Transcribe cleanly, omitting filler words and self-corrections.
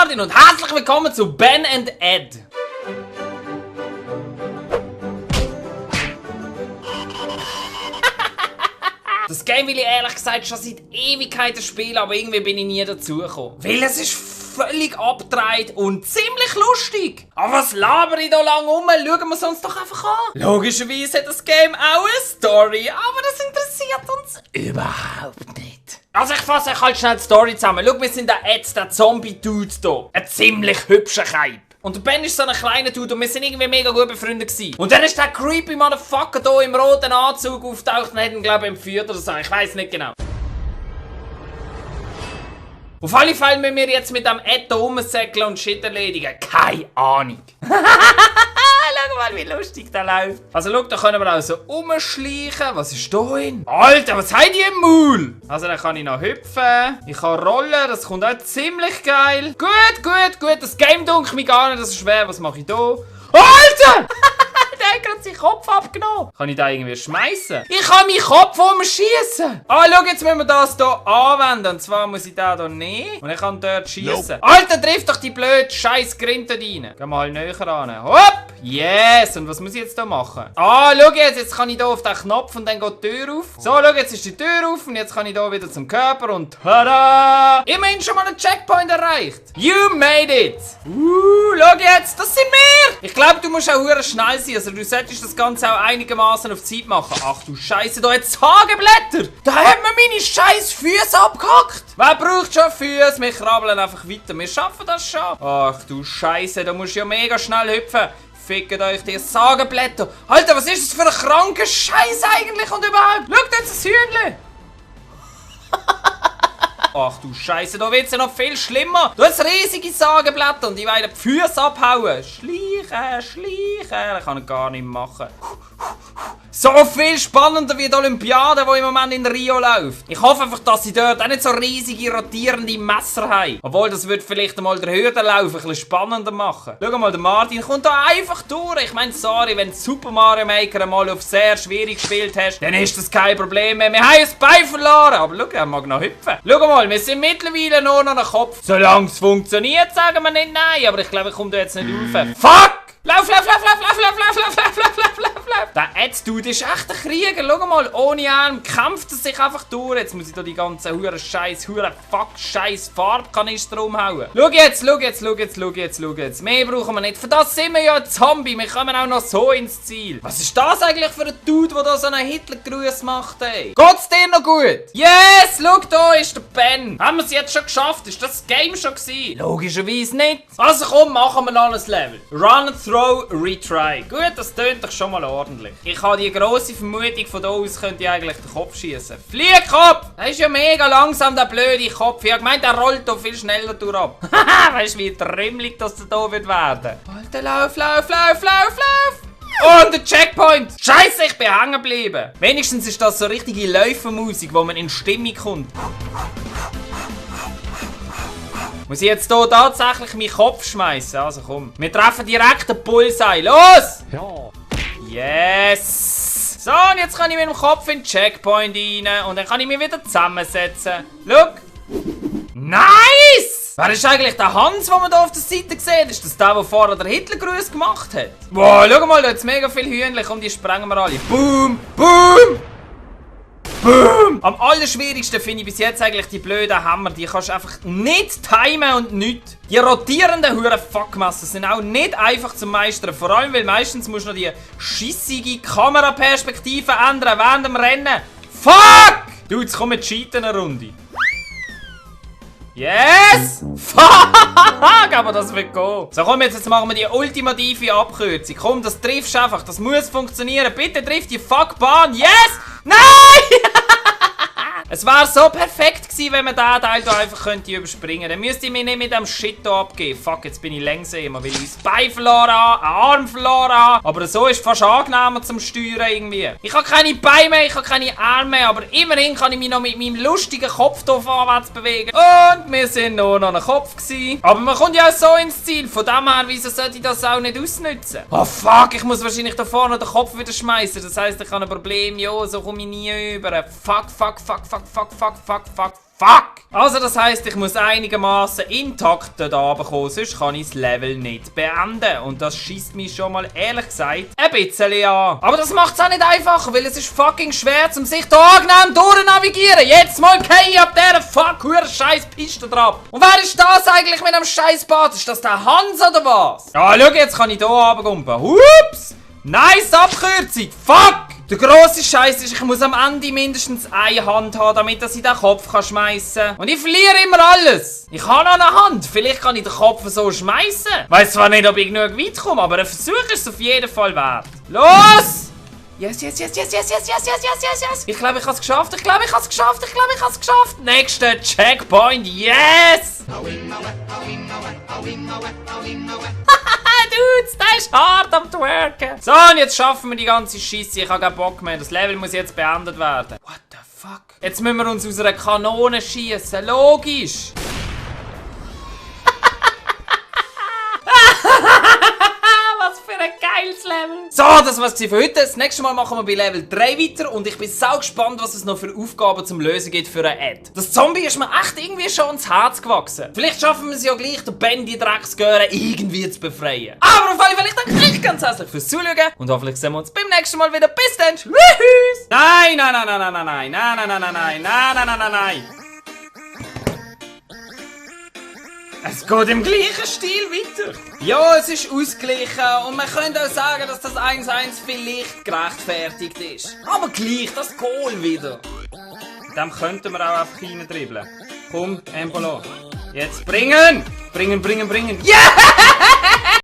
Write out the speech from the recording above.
Martin und herzlich willkommen zu Ben and Ed. Das Game will ich ehrlich gesagt schon seit Ewigkeiten spielen, aber irgendwie bin ich nie dazugekommen. Weil es ist völlig abgedreht und ziemlich lustig. Aber was laber ich da lang rum? Schauen wir es uns doch einfach an. Logischerweise hat das Game auch eine Story, aber das interessiert uns überhaupt nicht. Also ich fasse euch halt schnell die Story zusammen. Schau, wir sind jetzt der Zombie-Dude hier. Ein ziemlich hübscher Keib. Und der Ben ist so ein kleiner Dude und wir sind irgendwie mega gut befreundet gewesen. Und dann ist der creepy Motherfucker hier im roten Anzug auftaucht und hat ihn, glaube ich, entführt oder so. Ich weiß nicht genau. Auf alle Fälle müssen wir jetzt mit dem Ed hier rumsäckeln und Shit erledigen. Keine Ahnung. Schau mal, wie lustig der läuft. Also schau, da können wir auch so rumschleichen. Was ist da hin? Alter, was habt ihr im Maul? Also dann kann ich noch hüpfen. Ich kann rollen, das kommt auch ziemlich geil. Gut. Das Game dunkelt mich gar nicht, das ist schwer. Was mache ich da? Alter! Der hat gerade seinen Kopf abgenommen. Kann ich da irgendwie schmeißen? Ich kann meinen Kopf schießen. Ah, schau, jetzt müssen wir das hier anwenden. Und zwar muss ich den hier nehmen. Und ich kann dort schießen. Nope. Alter, trifft doch die blöde scheiß Grinte rein. Gehen wir halt näher ran. Hopp! Yes! Und was muss ich jetzt hier machen? Ah, schau jetzt kann ich hier auf den Knopf und dann geht die Tür auf. So, schau, jetzt ist die Tür auf und jetzt kann ich hier wieder zum Körper und tada! Immerhin schon mal einen Checkpoint erreicht. You made it! Schau jetzt, das sind wir! Ich glaube, du musst auch hure schnell sein. Also du solltest das Ganze auch einigermaßen auf Zeit machen. Ach du Scheiße, da hat es Hageblätter! Da hat man meine scheiß Füße abgehackt! Wer braucht schon Füße? Wir krabbeln einfach weiter. Wir schaffen das schon. Ach du Scheiße, da musst du ja mega schnell hüpfen. Fickt euch die Sagenblätter! Alter, was ist das für ein kranker Scheiß eigentlich und überhaupt? Schaut jetzt das Hühnchen! Ach du Scheiße, da wird's ja noch viel schlimmer. Du hast riesige Sagenblätter und die wollen die Füße abhauen. Schleichen. Das kann ich gar nicht machen. So viel spannender wie die Olympiade, die im Moment in Rio läuft. Ich hoffe einfach, dass sie dort auch nicht so riesige rotierende Messer haben. Obwohl, das wird vielleicht einmal der Hürdenlauf ein bisschen spannender machen. Schau mal, der Martin kommt da einfach durch. Ich meine, sorry, wenn du Super Mario Maker einmal auf sehr schwierig gespielt hast, dann ist das kein Problem mehr. Wir haben ein Bein verloren. Aber schau, er mag noch hüpfen. Schau mal, wir sind mittlerweile nur noch ein Kopf. Solange es funktioniert, sagen wir nicht nein. Aber ich glaube, ich komme da jetzt nicht rauf. Fuck! Lauf! Der Ed-Dude ist echt ein Krieger. Schau mal, ohne Arm kämpft er sich einfach durch. Jetzt muss ich da die ganzen scheiß Farbkanister umhauen. Schau jetzt. Mehr brauchen wir nicht. Für das sind wir ja ein Zombie. Wir kommen auch noch so ins Ziel. Was ist das eigentlich für ein Dude, der da so einen Hitlergruß macht, ey? Geht's dir noch gut? Yes, schau, da ist der Ben. Haben wir es jetzt schon geschafft? Ist das Game schon gewesen? Logischerweise nicht. Also komm, machen wir noch ein Level. Run, throw, retry. Gut, das tönt doch schon mal ordentlich. Ich habe die grosse Vermutung, von da aus könnte ich eigentlich den Kopf schießen. Fliehkopf! Das ist ja mega langsam, der blöde Kopf. Ich habe gemeint, der rollt da viel schneller durch ab. Haha, weißt du, wie trümmelig das da wird werden? Alter, lauf! Und der Checkpoint! Scheiße, ich bin hängen geblieben. Wenigstens ist das so richtige Läufermusik, wo man in Stimmung kommt. Muss ich jetzt hier tatsächlich meinen Kopf schmeißen? Also komm. Wir treffen direkt den Bullseye. Los! Ja. Yes! So, und jetzt kann ich mit dem Kopf in den Checkpoint rein. Und dann kann ich mich wieder zusammensetzen. Schau! Nice! Wer ist eigentlich der Hans, den man hier auf der Seite sieht? Ist das der vorher der Hitlergruß gemacht hat? Wow, schau mal, da hat es mega viele Hühnchen. Komm, die sprengen wir alle. Boom! Am allerschwierigsten finde ich bis jetzt eigentlich die blöden Hammer. Die kannst du einfach nicht timen und nichts. Die rotierenden Huren-Fuckmassen sind auch nicht einfach zu meistern. Vor allem, weil meistens musst du noch die schissige Kameraperspektive ändern während dem Rennen. Fuck! Du, jetzt komm, jetzt cheaten eine Runde. Yes! Fuck! Aber das wird gehen. So, komm, jetzt machen wir die ultimative Abkürzung. Komm, das triffst du einfach. Das muss funktionieren. Bitte triff die Fuckbahn. Yes! Nein! Es wäre so perfekt gewesen, wenn man diesen Teil hier einfach überspringen könnte. Dann müsste ich mich nicht mit dem Shit hier abgeben. Fuck, jetzt bin ich langsamer, weil ich das Bein verloren habe, einen Arm verloren habe. Aber so ist es fast angenehmer zum Steuern irgendwie. Ich habe keine Beine mehr, ich habe keine Arme mehr, aber immerhin kann ich mich noch mit meinem lustigen Kopf hier vorwärts bewegen. Und wir sind nur noch ein Kopf gewesen. Aber man kommt ja auch so ins Ziel. Von dem her, wieso sollte ich das auch nicht ausnutzen? Oh fuck, ich muss wahrscheinlich da vorne den Kopf wieder schmeißen. Das heisst, ich habe ein Problem. Jo, so komme ich nie über. Fuck. Fuck! Also das heisst, ich muss einigermaßen intakt dort runterkommen, sonst kann ich das Level nicht beenden. Und das schießt mich schon mal ehrlich gesagt ein bisschen an. Aber das macht es auch nicht einfacher, weil es ist fucking schwer, um sich da angenehm durchnavigieren. Jetzt mal geh ich ab dieser scheiß Piste drauf. Und wer ist das eigentlich mit dem scheiß Bad? Ist das der Hans oder was? Ja, schau, jetzt kann ich hier runtergumpen. Hups! Nice Abkürzung! Fuck! Der grosse Scheiß ist, ich muss am Ende mindestens eine Hand haben, damit ich den Kopf schmeißen kann. Und ich verliere immer alles. Ich habe noch eine Hand. Vielleicht kann ich den Kopf so schmeißen. Weiß zwar nicht, ob ich genug weit komme, aber ein Versuch ist es auf jeden Fall wert. Los! Yes, yes, yes, yes, yes, yes, yes, yes, yes, yes, yes. Ich glaube, ich habe es geschafft. Ich glaube, ich habe es geschafft. Ich glaube, ich habe es geschafft. Nächster Checkpoint. Yes! Dudes, der ist hart am Twerken. So, und jetzt schaffen wir die ganze Scheisse. Ich habe keinen Bock mehr. Das Level muss jetzt beendet werden. What the fuck? Jetzt müssen wir uns aus einer Kanone schießen. Logisch. Was für ein geiles Level. So, das war's für heute. Das nächste Mal machen wir bei Level 3 weiter. Und ich bin sau gespannt, was es noch für Aufgaben zum Lösen gibt für ein Ad. Das Zombie ist mir echt irgendwie schon ins Herz gewachsen. Vielleicht schaffen wir es ja gleich, den Bendy Drecksgöre irgendwie zu befreien. Aber auf alle Fälle, ich danke euch ganz herzlich fürs Zuschauen. Und hoffentlich sehen wir uns beim nächsten Mal wieder. Bis dann. Tschüss. Nein, nein, nein, nein, nein, nein, nein, nein, nein, nein, nein, nein, nein, nein, nein, nein. Es geht im gleichen Stil weiter. Ja, es ist ausgeglichen und man könnte auch sagen, dass das 1-1 vielleicht gerechtfertigt ist. Aber gleich, das Goal wieder. Dem könnten wir auch einfach rein dribbeln. Komm, Embolo. Jetzt bringen! Bringen, bringen, bringen. Yeah!